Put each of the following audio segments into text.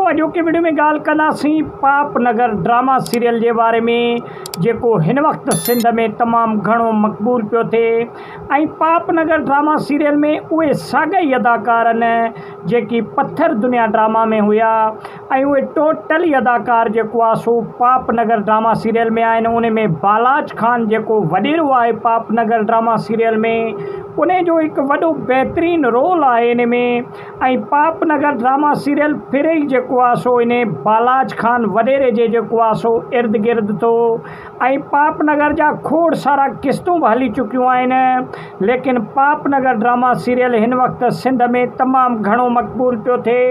اڄوڪي وڊيو ۾ ڳالهه ڪنداسين پاپ نگر ڊراما سيريل جي باري ۾ جيڪو هن وقت سنڌ ۾ تمام گهڻو مقبول پيو ٿئي ۽ پاپ نگر ڊراما سيريل ۾ اهي ساڳيا ئي اداڪار آهن جيڪي پٿر دنيا ڊراما ۾ هيا ۽ اهي ٽوٽل ئي اداڪار جيڪو آهي سو پاپ نگر ڊراما سيريل ۾ آهن ان ۾ بالاچ خان جيڪو وڏيرو آهي پاپ نگر ڊراما سيريل ۾ ان جو هڪ وڏو بهترين رول آهي ان ۾ ۽ پاپ نگر ڊراما سيريل پھرين ئي جيڪو آ سو انھي بالاچ خان وڏيري جي جيڪو آ سو ارد گرد ٿو ۽ پاپ نگر جا کوڙ سارا قسطون به ھلي چڪيون آھن ليڪن پاپ نگر ڊراما سيريل ھن وقت سنڌ ۾ تمام گھڻو مقبول پيو ٿئي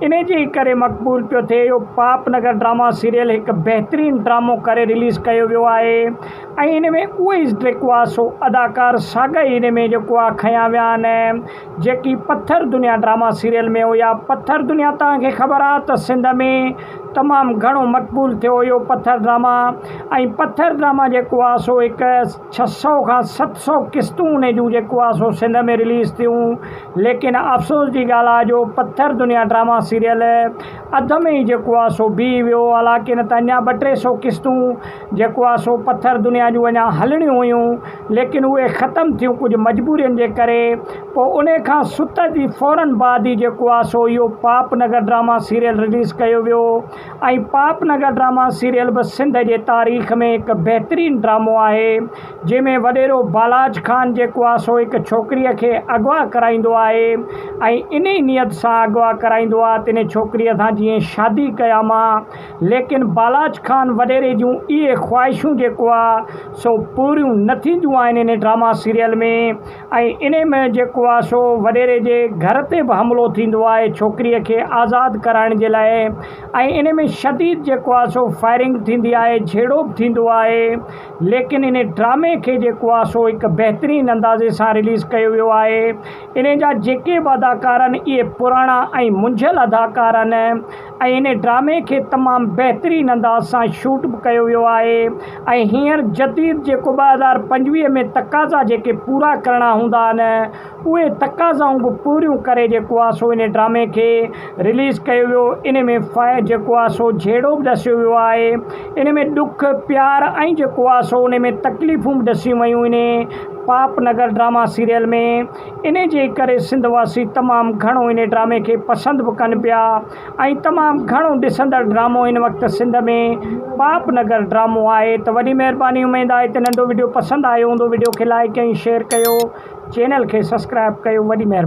انھي جي ڪري مقبول پيو ٿئي اھو پاپ نگر ڊراما سيريل ھڪ بهترين ڊرامو ڪري رليز ڪيو ويو آھي ۽ ان ۾ اھو ئي جيڪو آ سو اداڪار ساڳا ئي ان ۾ جيڪو آ کنيا ويا آھن جيڪي پٿر دنيا ڊراما سيريل ۾ هيا. پٿر دنيا توهان کي خبر آ ته سنڌ ۾ تمام گهڻو مقبول ٿيو هيو پٿر ڊراما ۽ پٿر ڊراما جيڪو آ سو هڪ 600 کان 700 قسطون ان جون جيڪو آ سو سنڌ ۾ رليز ٿيون ليڪن افسوس جي ڳالهه آ جو پٿر دنيا ڊراما سيريل اڌ ۾ ئي جيڪو آ سو بيهي ويو حالانڪه نه ته اڃا ٻه ٽي سو قسطون جيڪو آ سو پٿر دنيا جون اڃا هلڻيون هيون ليڪن اهي ختم ٿيون ڪجهه مجبورين جي ڪري پوء انهي کان ست جي فورن بعد ئي جيڪو آ سو اهو پاپ نگر ڊراما سيريل رليز ڪيو ويو ۽ پاپ نگر ڊراما سيريل به سنڌ جي تاريخ ۾ هڪ بهترين ڊرامو آهي جنهن ۾ وڏيرو بالاچ خان جيڪو آ سو هڪ ڇوڪريء کي اغوا ڪرائيندو آهي ۽ انهي نيت سان اغوا ڪرائيندو آ ته انهي ڇوڪريء سان جيئن شادي ڪيان مان ليڪن بالاچ خان وڏيري جون اهي خواهشون جيڪو آ سو پوريون نه ٿينديون آهن انهي ڊراما سيريل ۾ ۽ انهي ۾ جيڪو آ سو وڏيري جي گهر تي به حملو ٿيندو آهي ڇوڪريء کي آزاد ڪرائڻ جي لاء ۽ انهي ۾ شديد جيڪو آ سو فائرنگ ٿيندي آهي جهيڙو به ٿيندو آهي ليڪن انهي ڊرامي کي جيڪو آ سو هڪ بهترين اندازي سان رليز ڪيو ويو آهي انهي جا جيڪي به اداڪار آهن اهي پراڻا ۽ منجهيل اداڪار آهن ۽ انهي ڊرامي کي تمام بهترين انداز سان شوٽ به ڪيو ويو آهي ۽ هينئر جديد جيڪو 2025 ۾ تقاضا جيڪي پورا ڪرڻا هوندا آهن اهي تقاضائون به پوريون ڪري جيڪو آهي سو انهي ڊرامي کي رليز ڪيو ويو انهي ۾ فائر جيڪو آهي سو جهيڙو به ڏسيو ويو آهي انهي ۾ ڏک پيار ۽ جيڪو آهي سو انهي ۾ تڪليفون به ڏسيون ويون انهي پاپ نگر ڊراما سيريل ۾ انهي جي ڪري سنڌ واسي تمام گهڻو انهي ڊرامي کي پسند به ڪن پيا ۽ تمام گهڻو ڏسندڙ ڊرامو هن وقت سنڌ ۾ پاپ نگر ڊرامو آهي ته وڏي مهرباني اميد آهي ته ننڍو وڊيو پسند آيو هوندو وڊيو کي لائيڪ ۽ شيئر ڪيو چينل کي سسڪرائب ڪيو وڏي مهرباني.